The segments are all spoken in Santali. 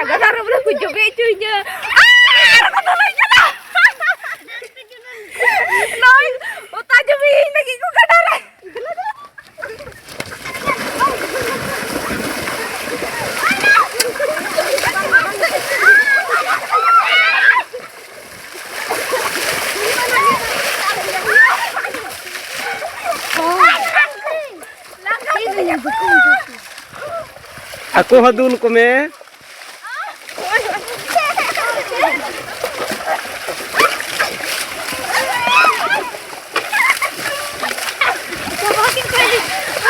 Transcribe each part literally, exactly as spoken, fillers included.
ᱜᱟᱰᱟ ᱨᱮ ᱵᱚᱞᱮ ᱠᱚ ᱡᱚᱵᱮ ᱦᱚᱪᱚᱭᱤᱧᱟ᱾ ᱟᱨ ᱠᱚ ᱛᱚᱞᱚᱧ ᱠᱟᱱᱟ᱾ ᱱᱚᱜᱼᱚᱭ ᱚᱛᱟ ᱡᱚᱵᱮᱭᱟᱹᱧ ᱞᱟᱹᱜᱤᱫ ᱠᱚ ᱜᱟᱰᱟ ᱨᱮ᱾ ᱟᱠᱚ ᱦᱚᱸ ᱫᱩᱞ ᱠᱚᱢᱮ᱾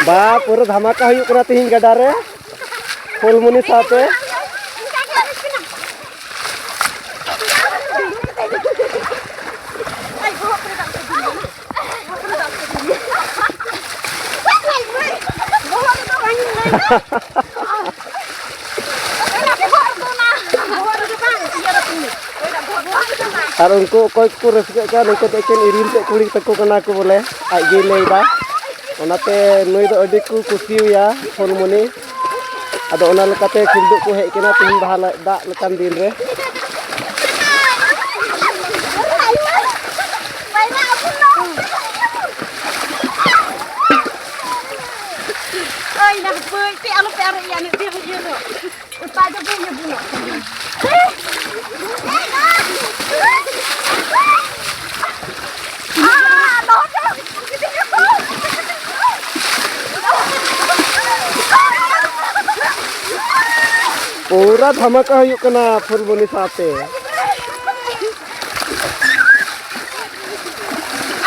ᱵᱟ, ᱯᱩᱨᱟᱹ ᱫᱷᱟᱢᱟᱠᱟ ᱦᱩᱭᱩᱜ ᱠᱟᱱᱟ ᱛᱤᱦᱤᱧ ᱜᱟᱰᱟ ᱨᱮ, ᱯᱷᱩᱞᱢᱩᱱᱤ ᱥᱟᱶᱛᱮ᱾ ᱟᱨ ᱩᱱᱠᱩ ᱚᱠᱚᱭ ᱠᱚᱠᱚ ᱨᱟᱹᱥᱠᱟᱹᱜ ᱠᱟᱱ, ᱩᱱᱠᱩ ᱫᱚ ᱮᱠᱮᱱ ᱤᱨᱤᱞ ᱛᱮᱫ ᱠᱩᱲᱤ ᱛᱟᱠᱚ ᱠᱟᱱᱟ ᱠᱚ ᱵᱚᱞᱮ, ᱟᱡ ᱜᱮᱭ ᱞᱟᱹᱭᱫᱟ᱾ ᱚᱱᱟᱛᱮ ᱱᱩᱭ ᱫᱚ ᱟᱹᱰᱤ ᱠᱚ ᱠᱩᱥᱤᱭᱟᱭᱟ ᱯᱷᱩᱞᱢᱩᱱᱤ᱾ ᱟᱫᱚ ᱚᱱᱟ ᱞᱮᱠᱟᱛᱮ ᱠᱷᱤᱞᱰᱩᱜ ᱠᱚ ᱦᱮᱡ ᱠᱟᱱᱟ ᱛᱤᱦᱤᱧ ᱵᱟᱦᱟ ᱫᱟᱜ ᱞᱮᱠᱟᱱ ᱫᱤᱱ ᱨᱮ᱾ ᱳᱭ ᱱᱟ ᱦᱟᱯᱳᱭ ᱯᱮ, ᱟᱞᱚ ᱯᱮ ᱟᱨᱮᱡ ᱭᱟ, ᱱᱤᱛ ᱫᱚ ᱤᱭᱟᱹ ᱫᱚ᱾ ᱚᱠᱟ ᱫᱚ ᱵᱟᱹᱧ ᱟᱹᱜᱩ ᱞᱟᱜ ᱠᱟᱱᱟ᱾ ᱯᱩᱨᱟ ᱫᱷᱟᱢᱟᱠᱟ ᱦᱩᱭᱩᱜ ᱠᱟᱱᱟ ᱯᱷᱩᱞᱢᱩᱱᱤ ᱥᱟᱶᱛᱮ᱾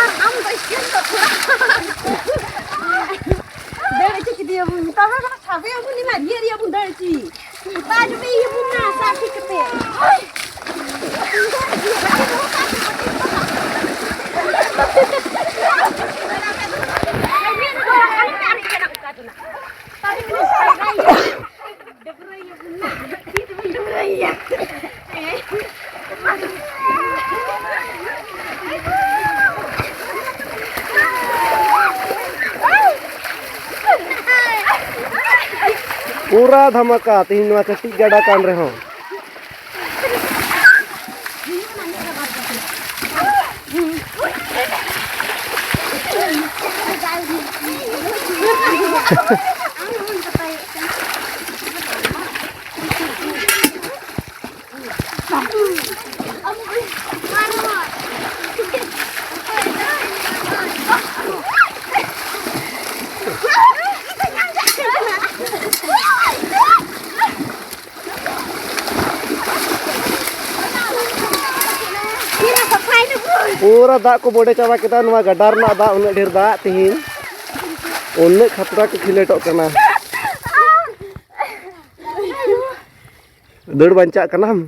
ᱟᱨ ᱟᱢ ᱫᱚ ᱮᱠᱮᱱ ᱫᱚ ᱛᱷᱚᱲᱟ᱾ ᱫᱟᱹᱲ ᱦᱚᱪᱚ ᱠᱮᱫᱮᱭᱟᱵᱚᱱ, ᱢᱮᱛᱟᱢ ᱠᱟᱱᱟ ᱥᱟᱵᱮ ᱟᱵᱚᱱ, ᱤᱧ ᱢᱟ ᱨᱤᱭᱟᱹ ᱨᱤᱭᱟᱹ ᱵᱚᱱ ᱫᱟᱹᱲ ᱦᱚᱪᱚᱭᱮ᱾ ᱚᱠᱟ ᱡᱚᱢᱮ ᱤᱭᱟᱹ ᱵᱚᱱ ᱱᱟ, ᱥᱟᱵ ᱴᱷᱤᱠ ᱠᱟᱛᱮ᱾ ᱯᱩᱨᱟᱹ ᱫᱷᱟᱢᱟᱠᱟ ᱛᱮᱦᱮᱧ ᱱᱚᱣᱟ ᱠᱟᱹᱴᱤᱡ ᱜᱟᱰᱟ ᱠᱟᱱ ᱨᱮᱦᱚᱸ᱾ ᱯᱩᱨᱟᱹ ᱫᱟᱜ ᱠᱚ ᱵᱚᱰᱮ ᱪᱟᱵᱟ ᱠᱮᱫᱟ᱾ ᱱᱚᱣᱟ ᱜᱟᱰᱟ ᱨᱮᱱᱟᱜ ᱫᱟᱜ, ᱩᱱᱟᱹᱜ ᱰᱷᱮᱨ ᱫᱟᱜ ᱛᱮᱦᱮᱧ, ᱩᱱᱟᱹᱜ ᱠᱷᱟᱛᱨᱟ ᱠᱚ ᱠᱷᱮᱞᱳᱰᱚᱜ ᱠᱟᱱᱟ᱾ ᱫᱟᱹᱲ ᱵᱟᱧᱪᱟᱜ ᱠᱟᱱᱟᱢ?